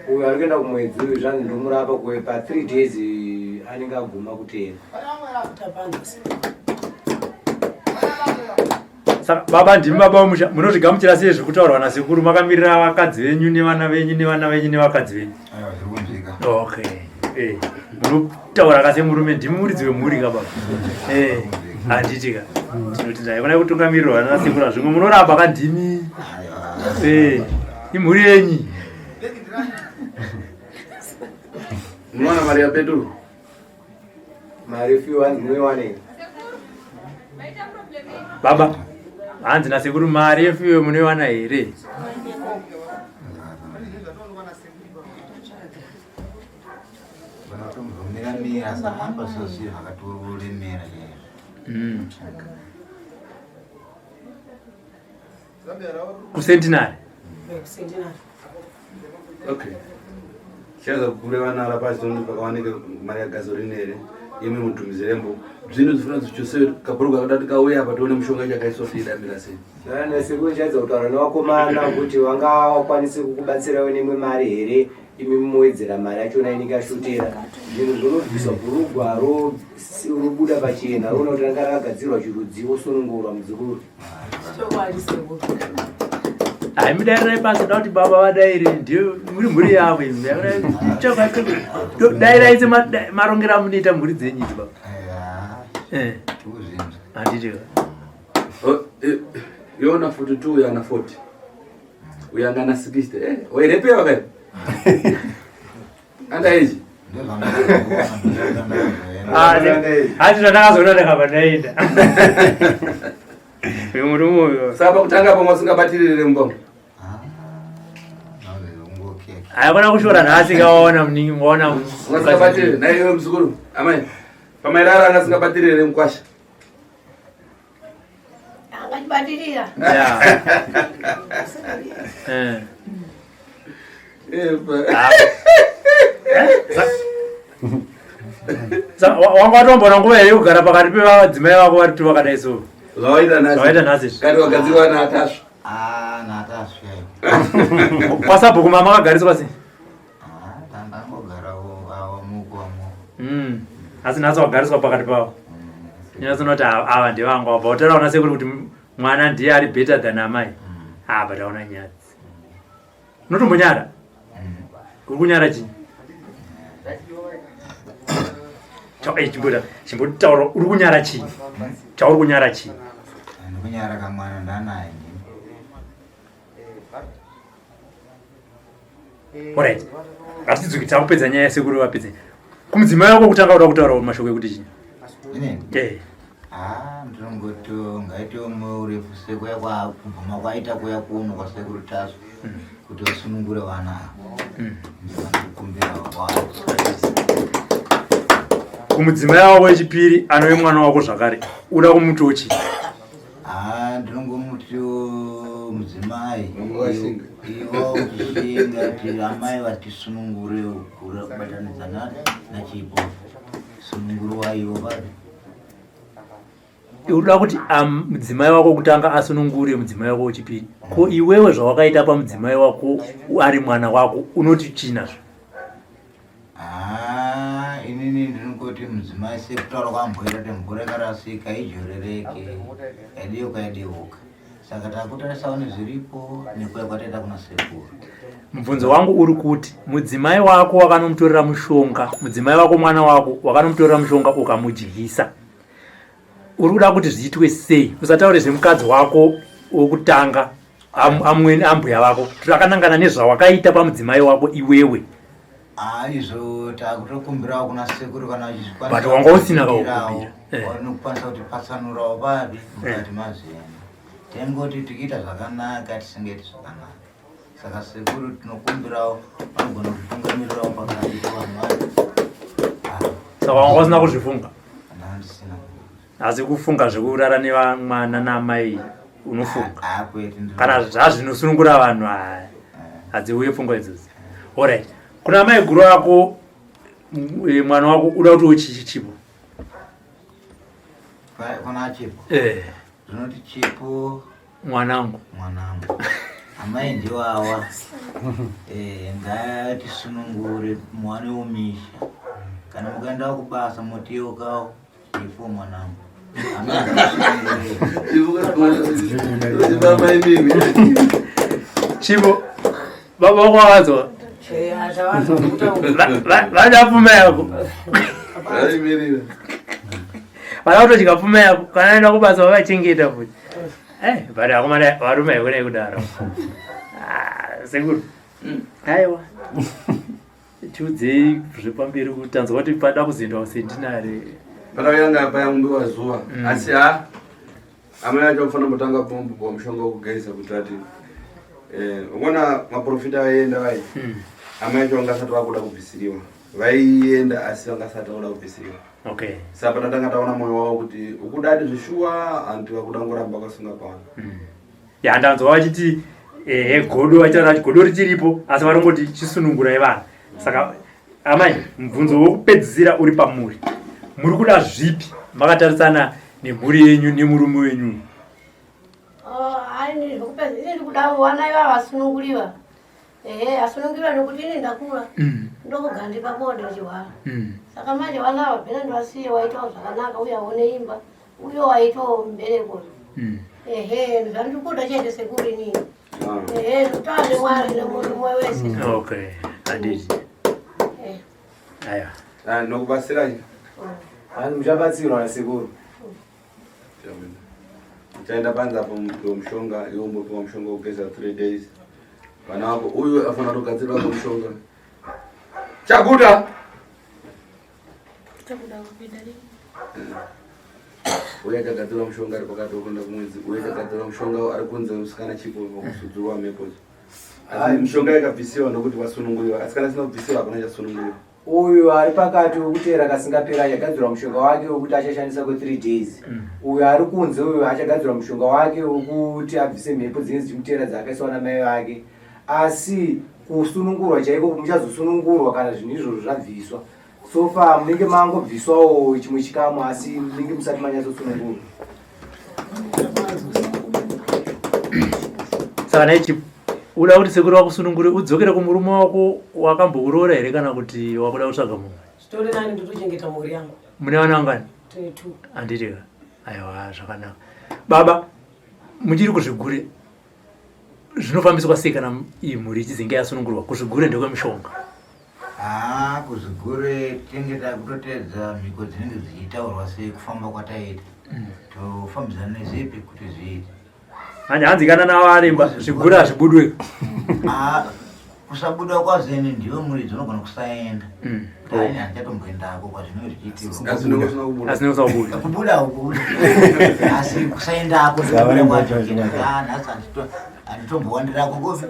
Uyo ari kuenda kumwedzi uyu zvanzi ndomurapa pa 3 days anenge aguma kuteera. Saka baba ndimi baba vemusha munozvigamuchira sei zvekutaurwa nasekuru makamirira vakadzi venyu nevana venyu nevana venyu nevakadzi venyu? Okay. Eh, munotaura ka semurume ndimi muridzi wemhuri ka baba. Eh, handiti ka. Tinoti ndaikona kutungamirirwa nasekuru zvimwe munoramba ka ndimi. Eh, imhuri yenyu. Munowana mari yapeturu? Mari fiwa hanzi munoiwanei? Baba, hanzi nasekuru mari yefiwe munoiwana here? Vanotombomira-mira sahamba sozvi zvakatoremera chaizvo. Kusentinary. Kusentinary. Okay. Chaza kureva nara pasi zondi pakawanike mari ya gasoline here imi mutumizirembo zvinhu zvifuna zvichose kabhurugu akada tikauya apa tione mushonga chakaiswa kuti idamira sei. Zvana sekuru chaidza kutaura nevakomana kuti vanga vakwanise kukubatsirawo nemwe mari here imi mowedzera mari yachona inenge yashotera zvinhu zvinobviswa bhurugwa robuda pachena roona kuti ranga rakagadzirwa chirudzi wosunungurwa muzukuru. Hayi mudairirai pasi da kuti baba vadaire ndiyo muri mhuri yavo imi dairai semarongero amunoita mhuri dzenyu idzi baba. Eh. Handiti. Yona 42 yana 40. Uyo anga ana 60. Eh, wairepewa kai? Anda age. Hati zvandakazoona ndakabva ndaenda. Uyu murume uyu. Saka pakutanga pamwe usingabatirire mumba. Haikona kushora nhasi kawaona muningi waona. Usingabatirire naiwe muzukuru. Amai. Pamairara anga asingabatirire mukwasha. Angachibatirira. Eh. Wanga watomboona nguva here yekugara pakati pevadzimai vako vari tu vakadai so? Zvawaita nhasi. Zvawaita nhasi izvi. Kati wagadzirwa naTasvu. Ah, naTasvu yayo. Kwasabhuku mama akagariswa sei? Asi nhasi wagariswa pakati pavo. Nyatsoona kuti ava ndevangu wabva wataura sekuru kuti mwana ndiye ari better than amai. Ah, but aona nyadzi. Unotombonyara? Uri kunyara chii? Chimboita chimbotaura uri kunyara chii? Chauri kunyara chii? Ndikunyara kamwana ndanaye. Alright. Ngatidzoke takupedza nyaya sekuru vapedze. Kumudzimai wako kutanga uda kutaura mashoko ekuti chii? Inini? Eh. Ah, ndinongoti ngaite umwe urefu sekuya kwa kubvuma kwaita kuya kuno kwasekuru Tasvu kuti vasunungure vana ava. Ndinokumbira kwavo. Kumudzimai wako wechipiri anove mwana wako zvakare. Uda kumuti chii? Ah, ndinongomuti mudzimai iwo uchishinga kuti amai vatisunungure kura kubatanidza nachipo sunungurwa iwo vari unoda kuti mudzimai wako kutanga asunungure mudzimai wako wechipiri ko iwewe zvawakaita pamudzimai wako ari mwana wako unoti chii nazvo Ah, inini ndinongoti mudzimai sekutaura kwamboita kuti mvura ikarasika ijorereke yadeuka yadeuka saka takutarisawo nezviripo nekuya kwataita kuna sekuru. Mubvunzo wangu uri kuti mudzimai wako wakanomutorera mushonga, mudzimai wako mwana wako wakanomutorera mushonga ukamudyisa, uri kuda kuti zviitwe sei? Usataure zvemukadzi wako wokutanga amwene ambuya vako akanangana nezvawakaita pamudzimai wako iwewe. Ah, izvo takutokumbirawo kuna sekuru kana vachizvikwanisa. But wanga usina kaukumbira. Eh. Vanokwanisa kuti patsanurawo papi mukati eh. mazvene. Tengoti tikiita zvakanaka tisingaiti zvakanaka. Saka sekuru tinokumbirawo vanogona kutungamirirawo pakati pevanhu vacho. Saka wanga usina kuzvifunga? Ndandisina. Asi kufunga zvekurara nevamwana naamai unofunga? Ah, kwete. Kana zvazvinosunungura vanhu hadziuye pfungwa idzodzo. Alright. Kuna amai guru ako eh, mwana wako uda kuti uchichi chipo? Kuna chipo. Eh. Zvinoti chipo mwanangu mwanangu amai ndiwawa eh, ngatisunungure muwanewo misha kana mukaendawo kubasa motiyeukawo ipo mwanangu chipo baba wako wakanzwa vada pfuma yako vada kutodya pfuma yako kana aenda kubasa vavachengeta futi eh, but akomana varume haikona kudaro ah, sekuru mm. aiwa tiudzei zvepamberi kuti tanzwa kuti pada kuzoendwa kusentinary pakayanga payambiwa zuva mm. asi ha amai vacho vafanira kutanga kumbopiwa mushonga wekugeza kuti ati eh, unoona maprofita vaienda vai mm. amai vacho vanga asati vakuda kubvisiriwa vaienda asi vanga asati vakuda kubvisiriwa okay saka patatanga taona mwoyo wavo kuti ukudadi zveshuwa anti vakuda ngoramba vakasunga pano mm. ya ndanzwa vachiti ehe godo vachitaura kuti godo richiripo asi varongoti chisunungurai vanhu saka amai mubvunzo wekupedzisira uri pamuri muri kuda zvipi makatarisana nemhuri yenyu nemurume wenyu oh, ndikuda vana ivava vasununguriwa ehe asunungirwa nekuti ini ndakura mm. ndokugara ndi pabonde ndichihwara mm. saka manje vana ava bhena ndivasiye waitawo zvakanaka uye aone imba uye waitawo mbereko mm. ehe zvandikuda chete sekuru inini ah. ehe ndikutaura nemwari nemurume wese okay handiti eh. aiwa ah, nokubatsirai hanzi muchabatsirwa nasekuru Uchaenda panze apo mupiwa mushonga iwe umbopiwa mushonga wekugeza 3 days. Vana vako uyu afanira kutogadzirwa mushonga. Chakuda. Chakuda kupinda lini? Uye achagadzirwa mushonga ari pakati wekuenda kumwedzi, uye achagadzirwa mushonga ari kunze musikana chipo kusudzurwa mhepo. Asi mishonga ikabvisiwa ndokuti vasununguriwa, asi kana isina kubvisiwa hakuna chasununguriwa. Uyu ari pakati wekuteera kasingaperi achagadzirwa mushonga wake wekuti achashandisa kwe3 days. Mm. Uyu ari kunze uyu achagadzirwa mushonga wake wekuti abvise mhepo dzinenge dzichimuteera dzaakaiswa namai vake. Asi kusunungurwa chaiko muchazosunungurwa kana zvinhu izvozvo zvabviswa. So far munenge mangobviswawo chimwe chikamu asi munenge musati manyatsosunungurwa. Saka nhai Chipo, uda kuti sekuru vakusunungure udzokere kumurume wako wakambokuroora here kana kuti wakuda kutsvaga mumwe? Zvitori nani ndotochengeta mhuri yangu. Mune vana vangani? Tine two. Handiti ka? Aiwa zvakanaka. Baba, muchiri kuzvigure zvinofambiswa sei kana iyi mhuri ichizenge yasunungurwa? Kuzvigure ndekwemishonga. Haa kuzvigure tinenge takutoteedza mhiko dzinenge dzichitaurwa sekufamba kwataita mm. tofambidzana nezvipi kuti zviite hanzi hanzi kana navaremba zvigure hazvibudwe ah, kusabuda kwazene ndiwe muridzi unogona kusaenda mm. aini handichatomboendako kwazvinenge zvichiitirwa kubuda ukubuda asi kusaendako kubuda kwacho nhasi handitombowandirako kofi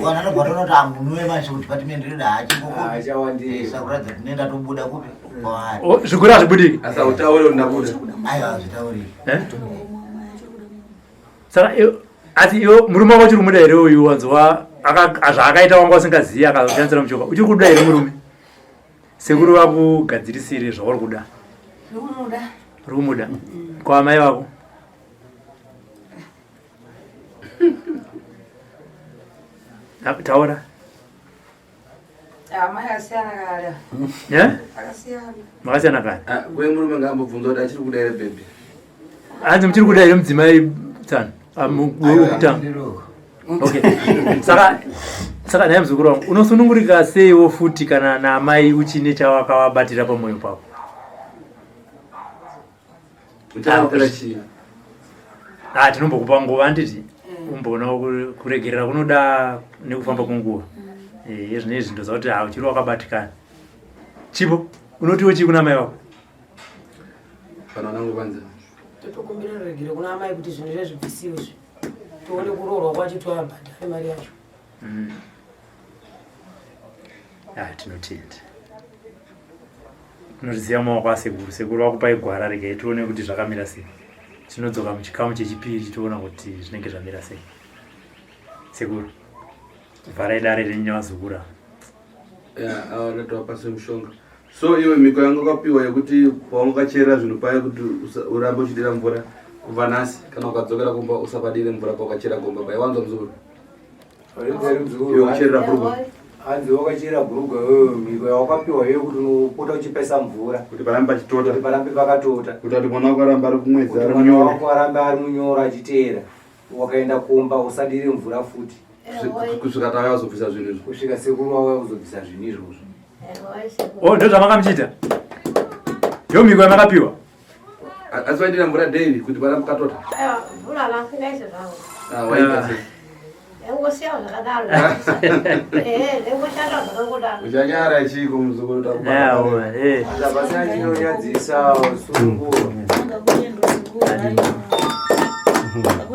vanhu anobva tonoti amunuwe manje kuti department redu haachikokosa kuratidza kuti nenda tobuda kupi kwaari oh, zvikuru hazvibudiki asi hautauri kuti ndabuda aiwa hazvitauriki eh? saka asi iwe murume wako uchiri kumuda here uyu wanzwa zvaakaita wanga usingazivi akazoshandisira mushonga uchiri kuda here murume sekuru vakugadzirisire zvauri kuda uri kumuda mm. kwa amai vako Taura. Amai akasiyana kare. Eh? Akasiyana. Makasiyana kare. Ah, we murume ngaambobvunza kuti achiri kuda here baby. Hanzi muchiri kuda here mudzimai tsano? Ah, wekutanga. Okay. Saka saka nhai muzukuru wangu unosunungurika seiwo futi kana naamai uchine chawakavabatira pamwoyo pako? Uchavapira chii? Ah, tinombokupa nguva handiti umboona kuregerera kunoda nekufamba kwenguva. Eh, yezvinezvi ndoziva kuti ha uchiri wakabatikana. Chipo, unotiwo chii kuna mai vako? Pana nangu panze. Totokumbira ruregero kuna amai kuti zvinhu izvo zvibvisiwe izvi. Tione kuroorwa kwacho toabhadhare mari yacho. Ah, tinotenda. Tinoriziva maoko asekuru, sekuru vakupai gwara regai tione kuti zvakamira sei. Tinodzoka muchikamu chechipiri toona kuti zvinenge zvamira sei. Sekuru, vharai dare renyu nevazukuru ava. Yeah, awa ndatoapa semushonga. So iwe mhiko yangu wakapiwa yekuti paungachera zvinhu paye kuti urambe uchidira mvura kubva nhasi kana ukadzokera kumba usapadire mvura paukachera gomba paye wanzwa muzukuru? Iwe kucherera bhurugwa. Hanzi wakachera bhurugwa iwewe mhiko yawakapiwa iyoyo kuti unopota uchipesa mvura kuti parambe pachitota kuti parambe pakatota kuti ati mwana wako arambe ari kumwedzi ari mwana munyoro wako arambe ari munyoro achiteera wakaenda kumba usadire mvura futi kusvika tauya kuzobvisa zvinhu izvo kusvika sekuru vauya kuzobvisa zvinhu izvozvo Oh, ndozvamakamuchiita ndo mhiko yamakapiwa asi vaidira mvura daily kuti vana mukatota mvura vasingaise zvavo ah, waita sei ndangosiya zvakadaro ehe ndangoshanda zvakangodaro uchanyara chiiko muzukuru takuaa pasina chinonyadzisa sungura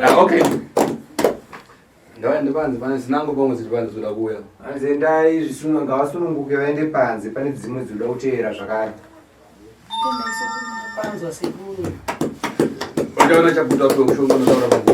ah, okay ngavaende panze pane zinango pamwe dziri panze dzoda kuuya hanzi endai zvisunga ngavasununguke vaende panze pane dzimwe dzinoda kuteera zvakare Panzwa sekuru. Uchaona chakuta pe ushonga unotaura panze.